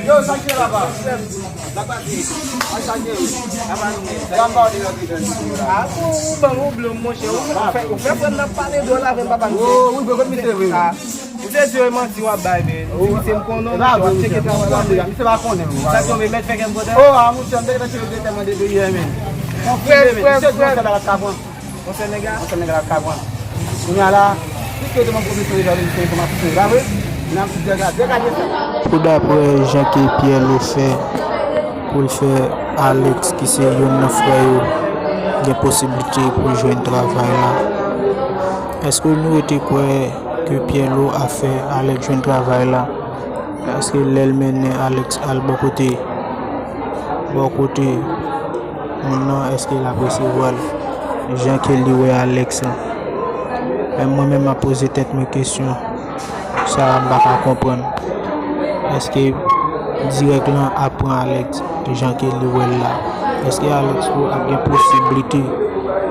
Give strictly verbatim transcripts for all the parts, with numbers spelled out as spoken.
Yo, sa ki la ba? La pa di. A sa ki. A pa nou. Sa m pa di la ki. Ah, bon, ou ban ou blan, monchè. Ou fè, ou fè frè m nan pale dwòl avè m, papa m. Oh, wi, bro, kot misye vre? Ah, ou te di yo manti w ap bay, men. Misye m konnen w, misye w ap tcheke travay w ap fè. Misye pa konnen, wi. Sa k tonbe, mèt fè kè m kontan? Oh, ah, monchè, m te gentan tcheke direktèman depi yè, men. Frè, frè, frè. Konsèy nèg la. Konsèy nèg la ka pran. Kounye a la, piske demann pwofesè yo jwenn enfòmasyon yo, pa vre? N ap di degade sa. Pou daprè jan ke Pierre Lo fè pou l fè Alex, ki se youn nan frè yo, gen posiblite pou l jwenn travay la, èske nou rete kwè ke Pierre Lo ap fè Alex jwenn travay la? Èske lè l mennen Alex al bò kote, bò kote moun nan, èske l ap resevwa l jan ke li wè Alex la? Men mwen menm, m ap poze tèt mwen kesyon sa a, m pa ka konprann. Èske dirèk lan ap pran Alex jan ke li wè l la? Èske Alex tou ap gen posiblite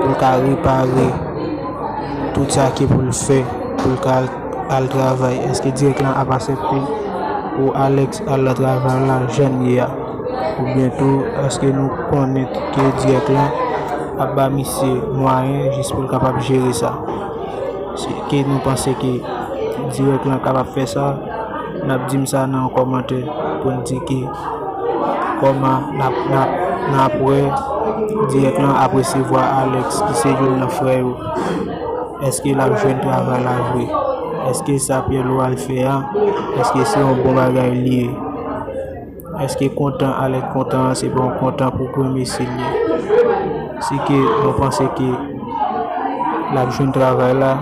pou l ka repare tout sa ki pou l fè pou l ka al, al travay? Èske dirèk lan ap aksepte pou Alex al nan travay la jan l ye a? Oubyen tou, èske nou konnen ke dirèk lan ap ba misye mwayen jis pou l kapab jere sa? Si ke nou panse ke dirèk lan kapab fè sa, n ap di m sa nan yon kòmantè pou n di ke kòman n ap, n ap, n ap wè dirèk lan ap resevwa Alex, ki se youn nan frè yo. Èske l ap jwenn travay la vre? Èske sa Pierre Lo al fè a, èske se yon bon bagay li ye? Èske kontan Alex kontan an se pa yon kontan pou granmesi li ye? Si ke nou panse ke l ap jwenn travay la,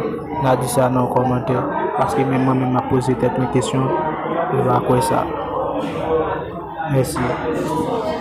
n a di sa nan yon kòmantè, paske menm mwen menm m ap poze tèt mwen kesyon, m pa kwè sa. Mèsi.